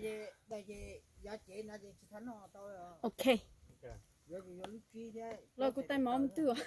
Ces, ces yog cev no ces tsis txhob noj tau. Ok. Yuav, yuav lub tsib thiab. Los kuv tais mov mus twg os?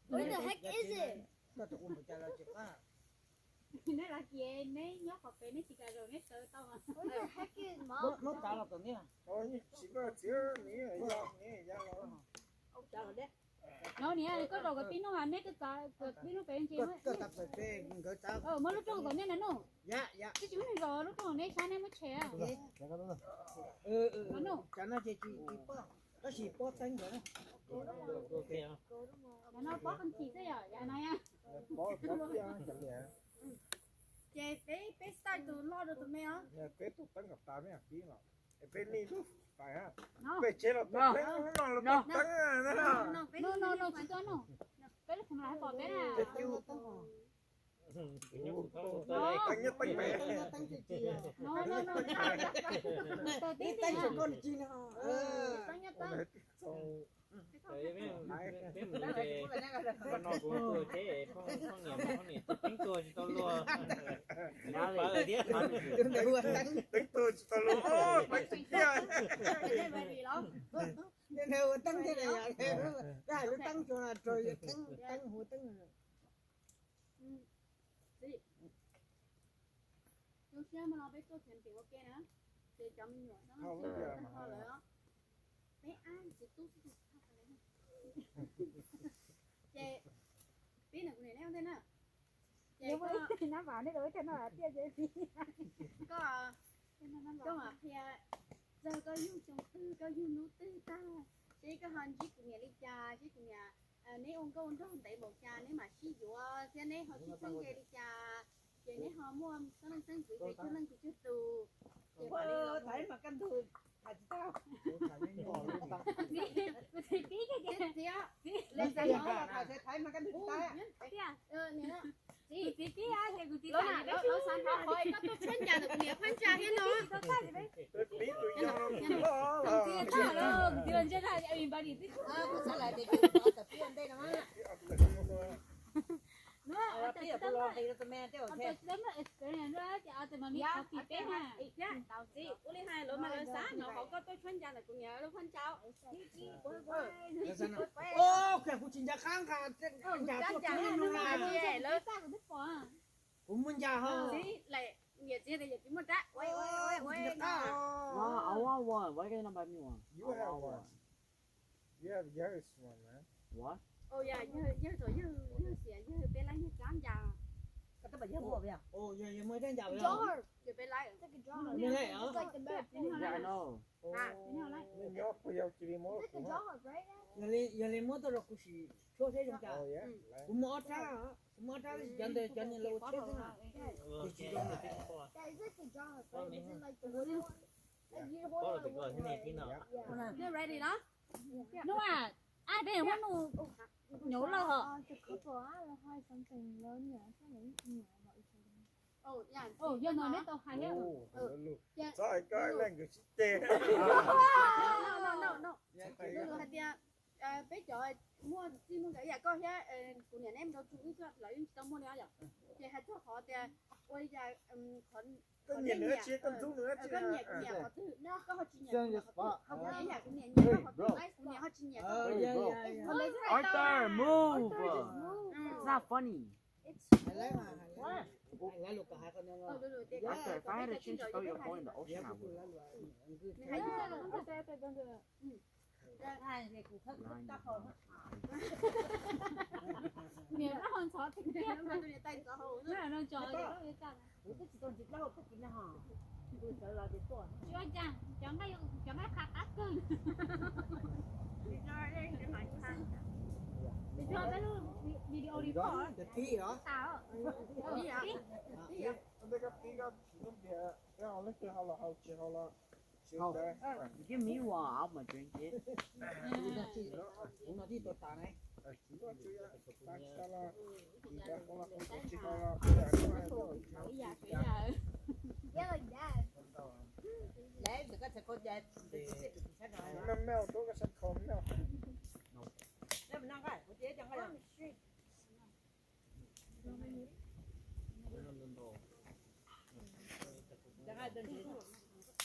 Where the heck is it? Koj tus ua npaum cas los tsis qab. Neb los ces neb nyob qhov pem neb tsis kam zaum neb sawv tau mas. Where the heck is mom? Muab tav los kom neb. No niam, koj zaum kom tib hnub, neb twb txav kom tib hnub pem ntsis. Koj txav pem pem nkawd txav. Muab lub rooj kom neb na no. Yam, yam. Twb tsis muab neb zaum lub rooj neb sab neb muab tshem. Cov no ces tsis, tsis pob, tab sis pob teeb nkawd. Yam no pob qee chim xwb yom, yam no yom. Ces peb, peb start tus loj rau tus me os. Peb tus teeb kom tas me pib los. Peb nij lub fais, peb tsev los peb lub no los peb teeb. No, no, no, tsis tau no. Peb lub fais los pom peb na. Teeb nyob teeb pem. No, no, no. Teeb tsis koj nws tsis no. Teeb nyob teeb. Peb mus ces, no kuv tuag ces phooj, phooj niam, phooj niam tus teeb tuag tsis tau luag. Pawv thiab. Teeb tuag tsis tau luag, peb tsis tiag. Ua teeb thiab, hais lub teeb tsuas rau teeb, teeb hu teeb. Zoo siab mas no peb tuaj champion ua ke na, ces cov me nyuam no ho lawm, peb ab txiv tub xwb. Ces pib nws kuv niam neb ua ntej na. Ces koj, koj mam qhia txog koj yug xyoo twg, koj yug hnub twg tag, seb koj ho ntsib kuv niam li cas, seb kuv niam, neb ua nkauj ua nraug ntev npaum cas neb mam sib yuav thiab neb ho sib txheeb ze li cas, ces neb ho muaj xeeb leej xeeb ntxwv pes tsawg leej pes tsawg tus. Ces txiv, txiv pib ces kuv txiv, lawv xav hnov qhov koj tuaj tshuab ncas ntawm kuv niam phab ntsa thiab no. Ua li hais lawv mas lawv xav hnov qhov koj tuaj tshuab ncas ntawm kuv niam lub phab ntsa. Kuv tsis nco qab nqa ncas tuaj tshuab no na. Kuv muaj ncas ho. Niam txiv tias yog tsis muaj rab. Yawg, yawg, yawg xiam, yawg, yawg xiam, yawg peb laib yawg rab ncas. Yawg muaj rab ncas, yawg peb laib. Nyob puas yog cia li muab kuv, yog li muab tuaj rau kuv sim tshuab seb zoo cas. Kuv muaj ob rab, kuv muaj ob rab tab sis cov ntawd cov niag lawv ua tshiab xwb na. Tab sis tsis zoo. Neb ready los? Hnub a, ab peb muab nug nyuv lawm hos. Yog no neb tau hais thiab. Txhob hais koj leej nkawd sib ceg. Hais tias peb cov muaj txij muaj nkawm ib yam koj thiab, kuv niam neb mus rau txhua lub txhua lawv yeej tsis tau muaj li yom. Ces hais txog qhov tias ua li cas, qhov niam, koj niam, kuv niam qhov twg, koj ho tsis nyiam kuv niam qhov twg, kuv niam nyiam koj qhov twg, kuv niam ho tsis nyiam koj. Arthur, move. It's not funny. Arthur, if I had a chance to throw your phone in the ocean, I would. Niam laj ho ntxhov tiag tiag. Kuv twb tsis tau ntsis plaub hau tub ki na ho. Kuv sawv los ces tuaj. Tsis ua cas, cov nqaij, cov nqaij qha qab kawg. Tsis tso peb lub video li pom. Tib os. Tib os. Leej twg hau los hau, tsis hau los tsis hau. Give me one, I'm gonna drink it. Kuv no tib tau tas ne.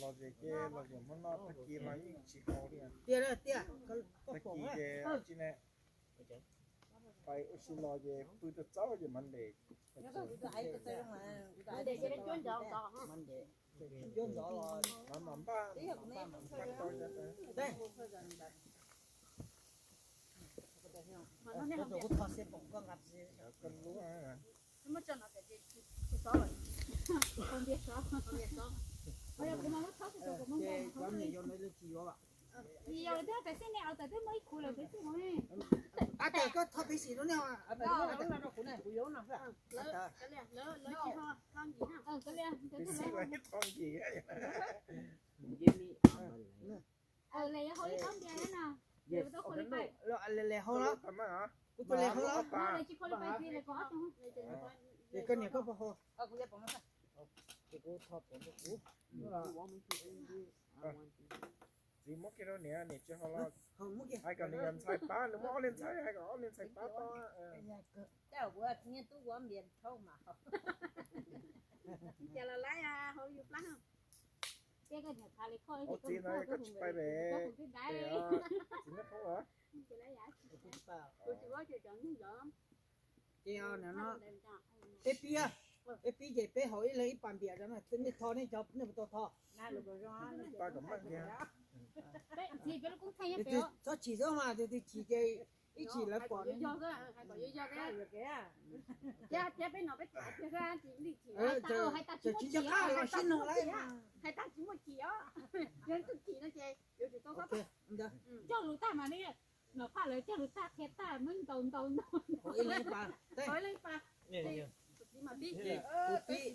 Los ces ces los ces Hmoob noj tag kis los yeej tsis haus li. Tiag tiag, tag kis ces tsis ne, pais ua si los ces pw tau txaus ces Monday. Monday, cuab ntxov los mam npaj, mam npaj tau. Koj tho xeb poom koj nqa. Cov niam yau ntawd tsis yuav. Ab, koj tho Pepsi rau nej. Kuv tus le hau los, es koj niam koj puas hau? Ces kuv tho pom kuv. Txiv muab kiag rau niam, niam tsis hau los hais kom niam ntxhais pab, nws muab ob leeg ntxhais hais kom ob leeg ntxhais pab tau. Kuv nyiaj tub kuv ob npias thauj mas. Cas los laib hau yus plab. Ua txiv no koj tsis pais pem, txiv nyob thoob los. Ces no, peb pib, peb pib ces peb haus ib leeg ib pas npias rau na, nej tho nej cov nej puas tau tho. Txhob chim xwb mas, tus twg chim ces ib chim lawv pom. Tsis nco qab los sib nug lawm. Cog lus tag mas, Nom Phaj lawv cog lus tag qhia tag, muab ntaus ntaus ntaus. Ib leeg ib pas. Kuv pib, kuv pib.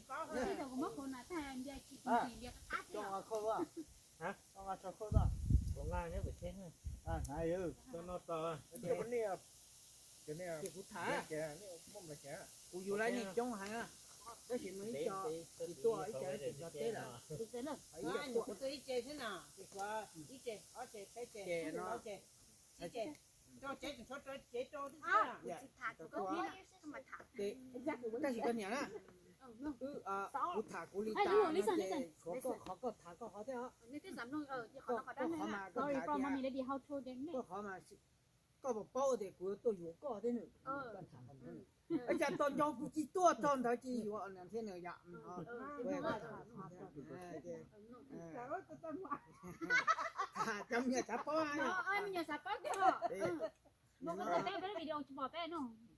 Kuv muab qhauv na tag npias tsis tsis npias qab thiab. Koj nqa khau, koj nqa khau tod. Kuv nqa nyob pem tsheb. Koj noj tau. Ces kuv tham. Kuv yug lawv niag coob heev, tab sis muaj ib co tsis tuaj, ib co tsis tso teb lawm. Ib co tuaj ib ce xwb na, ib ce, ob ce, peb ce, ces no, tab sis koj niam na, kuv tham kuv li tas no ces tshuav koj qhov koj tham koj qhov thiab os. Koj qhov mas koj tham tias, koj qhov mas koj puas paub tias kuv yuav tuaj yuav koj thiab nws. Cas tau nco kuv tsis tuaj txog ntawd ces yuav thiab nws yom. Cov me nyuam xav paub,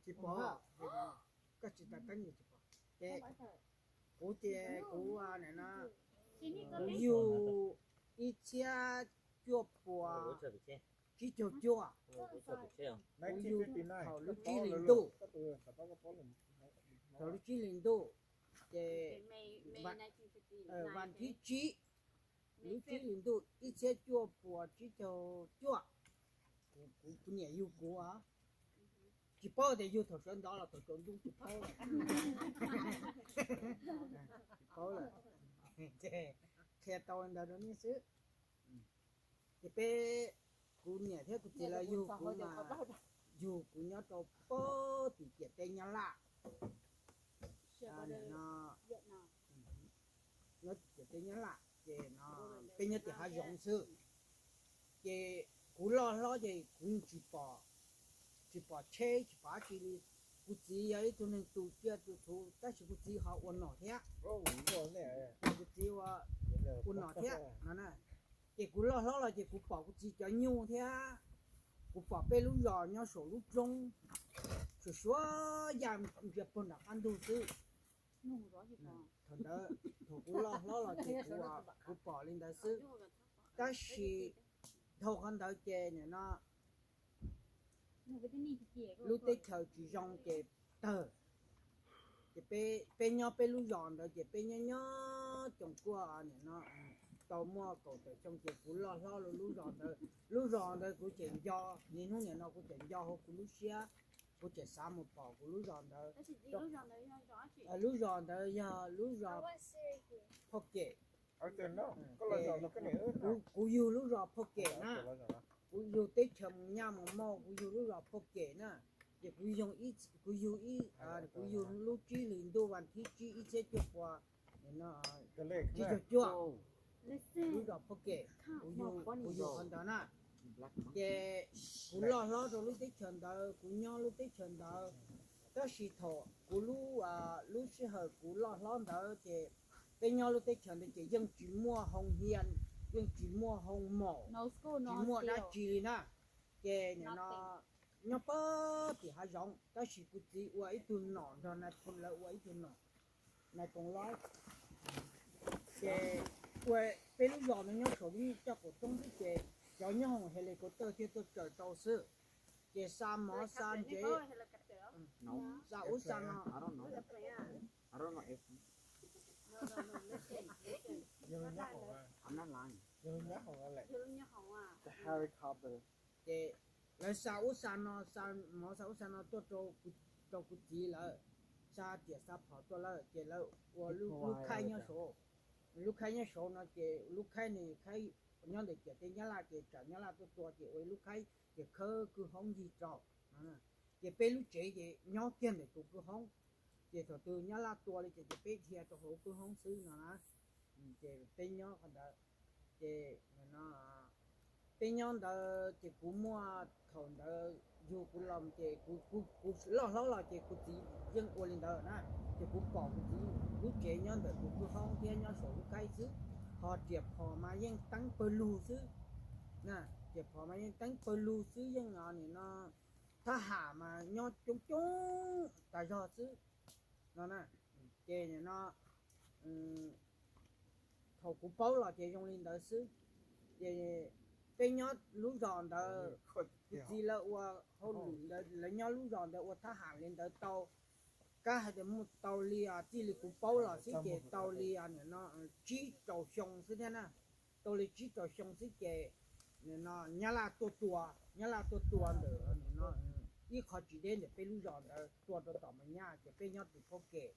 tsis pom, koj tsis tas teeb tsis pom. Ces kuv ces kuv, kuv yug ib txhiab cuaj puas tsib caug cuaj, kuv yug thaum lub tsib hlis ntuj, thaum lub tsib hlis ntuj, ces vas thib tsib, lub tsib hlis ntuj ib txhiab cuaj puas tsib caug cuaj, kuv niam yug kuv. Tsis paub tias yug thaum sawv ntxov los thaum tsaus ntuj tsis paub. Tsis paub lawm, qhia tau li ntawd rau nej xwb. Ces peb, kuv niam thiab kuv txiv lawv yug kuv mas, yug kuv nyob rau pem tim ciam teb Nyab Laj. Nyob tim ciam teb Nyab Laj ces no, peb nyob tim hav zoov xwb. Ces kuv loj hlob ces kuv tsis pom, tsis pom tsheb tsis pom dab tsi li. Kuv txiv yog ib tug neeg tu tsiaj tu txhu tab sis kuv txiv ho ua nom thiab. Kuv txiv ua, ua nom thiab no. Ces kuv loj hlob los ces kuv pom kuv txiv cov nyuj thiab. Kuv pom peb lub zos nyob saum lub roob, suav suav yam ntsia puag nram qab ntug xwb. Thaum ntawd, thaum kuv loj hlob los ces kuv, kuv pom li ntawd xwb. Tab sis dhau qhov ntawd ces nim no lub teb chaws tsis zoo ces tawg. Ces peb nyob peb lub zos ntawd ces peb nyob nyob coom kuaj nim no tau muaj kaum tawm xyoo ces kuv loj hlob lub zos ntawd. Lub zos ntawd kuv tseem nco, niaj hnub nim no kuv tseem nco hauv kuv lub siab, kuv tseem xav mus pom kuv lub zos ntawd. Lub zos ntawd yog lub zos Phauj Kem. Kuv yug lub zos Phauj Kem na, kuv yug teb chaws mus nyaj mus mauj, kuv yug lub zos Phauj Kem na. Ces kuv yug, kuv yug, kuv yug lub tsib hlis ntuj vas thib tsib ib txhiab cuaj puas tsib caug cuaj. lub zos Phuj Kem, kuv yug qhov ntawd na. Ces kuv loj hlob rau lub teb chaws ntawd, kuv nyob lub teb chaws ntawd. Tab sis thaum kuv lub, lub sij hawm kuv loj hlob ntawd ces peb nyob lub teb chaws ntawd ces yeej tsis muaj hoo hia, yeej tsis muaj hoo maum, tsis muaj dab tsi li na. Ces nim no nyob pag tim hav zoov, tab sis kuv txiv ua ib tug nom nrog nais phoo, lawv ua ib tug nom, nais phoo loj. Ces ua peb lub zos no nyob saum lub caj qaum roob xwb ces cov nyoob hoom helicopter thiaj tuaj raws tau xwb. Ces xa mov xa ntsev, xa ub xa no. Ces lawv xa ub xa no, xa mov xa ub xa no tuaj rau kuv txiv lawm, xa riam xa phom tuaj lawm ces lawv ua lub khaib nyob saud. Lub khaib nyob saud no ces lub khaib ne, khaib nyob ntawm ciam teb Nyab Laj ces tsam Nyab Laj tuaj tua ces ua lub khaib ces khawb kwj hoob ncig rau. Ces peb lub tsev ces nyob kiag ntawm tus kwj hoob. Ces thaum twg Nyab Laj tua li ces, ces peb dhia rau hauv kwj hoob xwb no na. Ces peb nyob qhov ntawd, ces peb nyob ntawd ces kuv muaj, thaum ntawd yug kuv los ces kuv loj hlob los ces kuv txiv yeej ua li ntawd na. Ces kuv pom kuv txiv lub tsev nyob ntawm tus kwj hoob thiab nyob saum lub khaib xwb, ho riam phom mas yeej teeb pawg lug xwb. Riam phom mas yeej teeb pawg lug xwb, yeej nim no thab ham mas nyob coob coob tas zog xwb no na. Ces nim no thaum kuv paub los ces zoo li ntawd xwb. Ces peb nyob lub zos ntawd, kuv txiv lawv ua hauj lwm ntawd, lawv nyob lub zos ntawd ua thab ham li ntawd tau, kab hais tias muaj tau li, txij li kuv paub los xwb ces tau li nim no tsib rau xyoo xwb thiab na. Tau li tsib rau xyoo xwb ces nim no Nyab Laj tuaj tua, Nyab Laj tuaj tua ntawm nim no ib qho tsis deb ntawm peb lub zos ntawd tua rau tom Moos Nyab ces peb nyob tim Phuj Kem.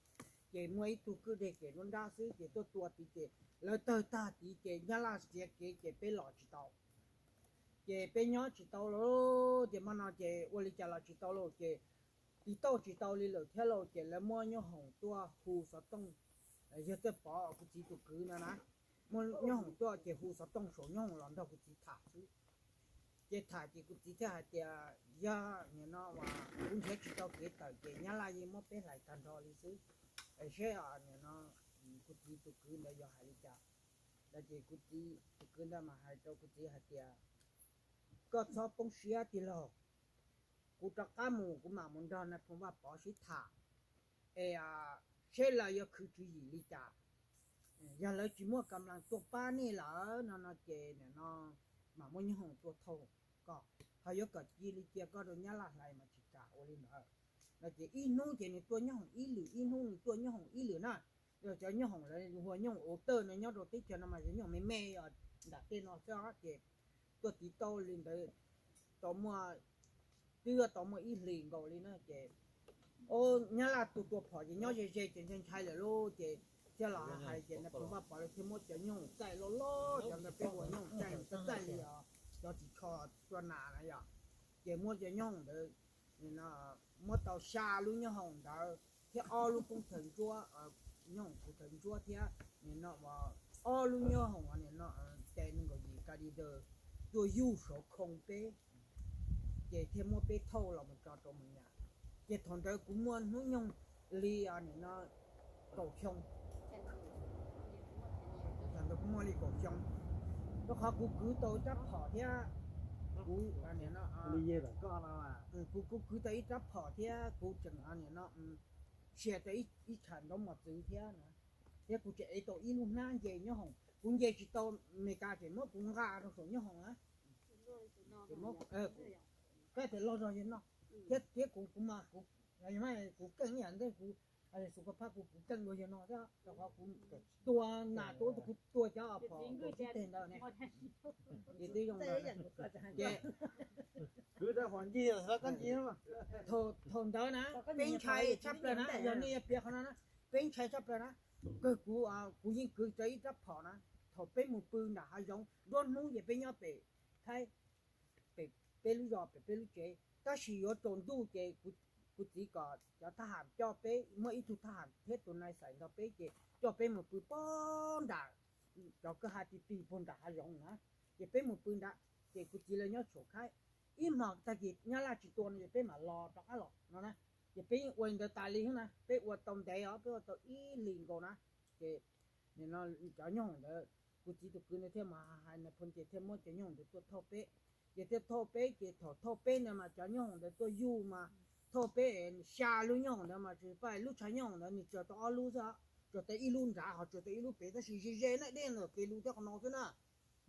Ces muaj ib tug kwj deg kem nruab nrab xwb ces tuaj tua tid ces lawv tawg tag tid ces Nyab Laj txiav kev ces peb los tsis tau. Ces peb nyob tsis tau lauj, ces hmo no ces ua li cas los tsis tau lauj, ces tiv tauj tsis tau li lawm thiab lauj, ces lawv muab nyoob hoom tuaj hu xov tooj. Yog Txawj Pov kuv txiv tus kwv no na, muab nyoob hoom tuaj ces hu xov tooj saum nyoob hoom los nrog kuv txiv tham xwb. Ces tham ces kuv txiv thiaj hais tias yog nim no kuv nrhiav tsis tau kev tawm ces Nyab Laj yeej muab peb hlais tag nrho li xwb. Seb nim no kuv txiv tus kwv ntawd yuav hais li cas. Ces kuv txiv tus kwv ntawd mas hais rau kuv txiv hais tias koj txhob poob siab tij laug, kuv rov qab mus kuv mam mus nrog nais phoo Vaj Pov sib tham es seb lawv yuav khwv tswv yim li cas. Yog lawv tsis muaj kam laas tuaj pab nej lawm no no ces nim no mam muab nyoob hoom tuaj thauj koj, ho yuav kom cia li cia koj rau Nyab Laj hlais mas tsis kam ua li ntawd. No ces ib hnub ces nws tua nyoob hoom ib lwm, ib hnub nws tua nyoob hoom ib lwm na. Yog cov nyoob hoom lawv hu ua nyoob hoom ua tawj no nyob rau teb chaws no mas yog nyoob hoom me me nram tej no xwb ces tuaj tiv tauj li ntawd tau muaj, twb tau muaj ib hlis nkaus li na ces Nyab Laj tua tua phom ces nyob ze ze ces ntshai ntshai lawm lauj ces thiaj los hais ces nais phoo Vaj Pov lawv thiaj muab cov nyoob hoom txaij loj loj, cov ntawd peb hu ua nyoob hoom txaij, txaij li os, cov ris tsho tua nas na yom. Ces muab cov nyoob hoom ntawd, muab tau xya lub nyoob hoom ntawd thiab ob lub poob thawv ntsuab, nyoob hoom poob thawv ntsuab thiab nim no ob lub nyoob hoom nim no tes nees nkaum yim ka di daws tuaj yuj saum khoo peb, ces thiaj muab peb thauj los mus tso rau Moos Nyab. Ces thaum ntawd kuv muaj hnub nyoog li nim no kaum xyoo, thaum ntawd kuv muaj li kaum xyoo, rau qhov kuv kwv tau rab phom thiab kuv, kuv, kuv kwv tau ib rab phom thiab kuv tseem nim no sia tau ib tsham ntaub mos txwv thiab na, thiab kuv tseem ev tau ib lub hnab nce nyoob hoom, kuv nce tsis tau, Meskas tseem muab kuv nqa rau saum nyoob hoom na. Koj tias loj zog yawg no, thiab thiab kuv kuv mas kuv, kuv keej ib yam ntej kuv, xus koj phab kuv kuv keej dua yawg no thiab rau qhov kuv tua nas tua ub kuv tua cov phom kaum tsib teg ntawd ne. Ces twb zoo ntawd ces thaum ntawd na peb ntshai tshaj plaws na, yog nej yuav piav qhov no na, peb ntshai tshaj plaws na. Kawg kuv, kuv yeej kwv tau ib rab phom na, thaum peb mus pw nram hav zoov nruab hnub ces peb nyob pem Thaib, pem peb lub zos pem peb lub tsev, tab sis yuav tsaus ntuj ces kuv txiv kom cov thab ham coj peb, muaj ib tug thab ham thiab tus nais xais nrog peb ces coj peb mus pw pob nram cov kwj ha ti tig puag nram hav zoov na, ces peb mus pw nrad, ces kuv txiv lawv nyob Tshuam Khaib. Ib hmos tag kis Nyab Laj tsis tua no ces peb mam los rov qab los no na. Ces peb yeej ua li ntawd tas li xwb na, peb ua tau ntev os, peb ua tau ib hlis nkaus na. Ces cov nyooj hoom ntawd, kuv txiv tus kwv ntawd thiaj mas hais nais phoo ces thiaj muab cov nyooj hoom ntawd tuaj thauj peb. Ces thiaj thauj peb, ces thaum thauj peb ntawd mas cov nyooj hoom ntawd tuaj yug mas thauj peb xya lub nyooj hoom ntawd mas tsis paj lub tshav nyooj hoom ntawd nws tsaws tau ob lub xwb, tsaws tau ib lub nrad ho tsaws tau ib lub pem, tab sis ze ze na, dej ntawm pem lub thiab qhov no xwb na.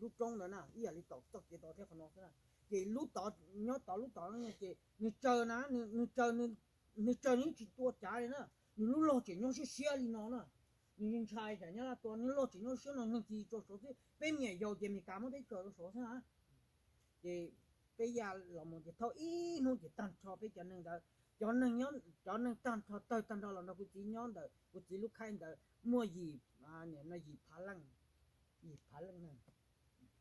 Lub roob ntawd na ib yam li tom txoj kev tod thiab qhov no xwb na. Ces lub tod, nyob tod lub tod ces nws tsaws na, nws tsaws, nws tsaws nws tsis tua cav li na. Nws lub log tseem nyob siab siab li no na. Nws ntshai tsam Nyab Laj tua, nws log tseem nyob siab no, neeg tig tso saud xwb, peb me nyuam yaus ces Meskas muab peb kaw rau saud xwb na. Ces peb ya los mus ces thauj ib hnub ces tag nrho peb cov neeg ntawd, cov neeg, cov neeg tag nrho tawg tag nrho los nrog kuv txiv nyob ntawm kuv txiv lub khaib ntawd muaj yim, yim phav leej, yim phav leej na.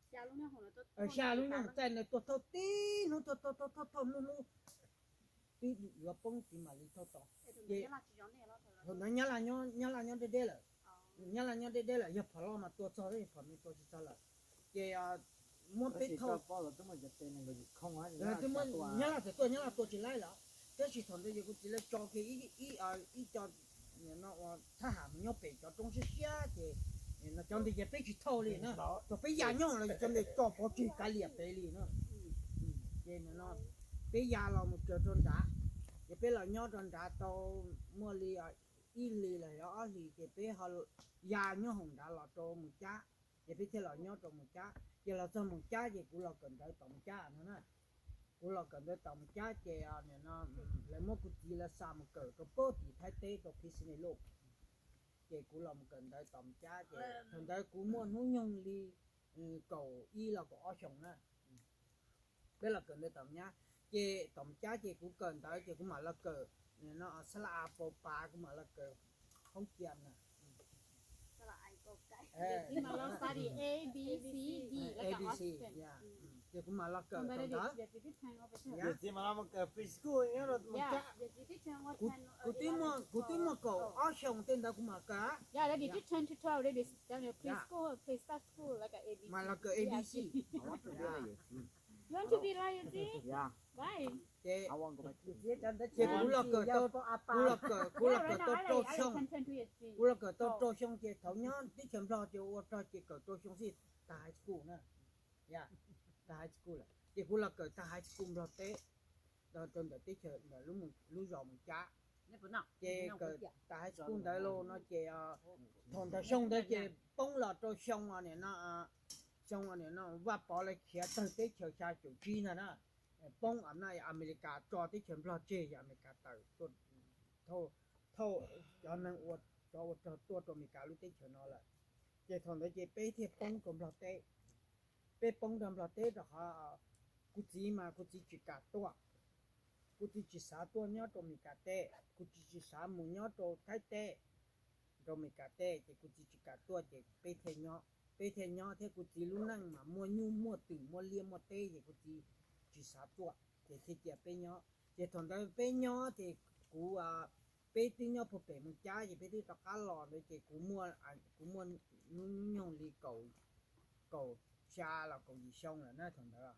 Xya lub nyooj hoom txaij ntawd tuaj thauj tib hnub, thauj thauj thauj thauj hnub hnub twb yuav poob tsis mam li thauj tod. Ces thaum ntawd Nyab Laj nyob deb deb lawm, Nyab Laj nyob deb deb lawm, yog phom loj mas tua txog, yog phom me tua tsis txog lawm. Ces muab peb thauj, Nyab Laj txawm tuaj, Nyab Laj tua tsis laib lawm, tab sis thaum ntawd yog kuv txiv lawv tso kiag ib co thab ham mus nyob pem cov roob siab siab ces cov ntawd ces peb tsis thauj li na, thaum peb ya nyob los cov ntawd tso pov tseg kav liam pem li na. Ces peb ya los mus tsaws rau nrad, ces peb los nyob rau nrad tau muaj li ib hlis los yog ob hlis ces peb ho ya nyob hoom nrad los rau Mus Cab, ces peb thiaj los nyob rau Mus Cab. Ces los txog Mus Cab ces kuv los kawm ntawv tom Mus Cab no na. Kuv los kawm ntawv tom Mus Cab ces lawv muab kuv txiv lawv xa mus kawm rau puag tim Thaib teb rau Phij Xi Nis Luj. Ces kuv los mus kawm ntawv tom Mus Cab ces thaum ntawd kuv muaj hnub nyoog li kaum ib los kaum ob xyoos na. Peb los kawm ntawv tom Mus Cab, ces tom Mus Cab ces kuv kawm ntawv ces kuv mam los kawm no, xab la a pau pas, kuv mam los kawm hoob cia na. A B C, ces kuv mam los kawm rau ntawd. Kuv twb muaj, kuv twb muaj kaum ob xyoos tej ntawd kuv mam kawm. Mam los kawm A B C. Ces kuv los kawm, kuv los kawm, kuv los kawm tau rau xyoo, kuv los kawm tau rau xyoo ces thaum nyob teb chaws Nplog ces ua rog ces kawm rau xyoo xij tag high school na. Tag high school lawm ces kuv los kawm tag high school Nplog teb, rau ntawm teb chaws ntawm lub zos Mus Cab. Ces kawm tag high school ntawd los no ces thaum ntawd xyoo ntawd ces poob los rau xyoo, xyoo no Vaj Pov lawv khiav tawg teb chaws xya caum tsib ntag na. Poob, Amelikas tso teb chaws Nplog tseg, Amelikas tawm, thauj cov neeg ua, cov ua rog tuaj rau Amelikas lub teb chaws no lawm. Ces thaum ntawd ces peb thiaj poob rau Nplog teb. Peb poob rau Nplog teb rau qhov kuv txiv mas kuv txiv tsis kam tuaj. Kuv txiv tsis xav tuaj nyob rau Amelikas teb, kuv txiv tsis xav mus nyob rau Thaib teb, rau Amelikas teb, ces kuv txiv tsis kam tuaj ces peb thiaj nyob, peb thiaj nyob thiab kuv txiv lub neej mas muaj nyuj muaj twm muaj liaj muaj teb ces kuv txiv tsis xav tuaj ces thiaj cia peb nyob. Ces thaum ntawd peb nyob ces kuv, peb twb nyob puag pem Mus Cab ces peb twb rov qab los ntawd ces kuv muaj, kuv muaj hnub nyoog li kaum, kaum xya los kaum yim xyoo lawm na thaum ntawd.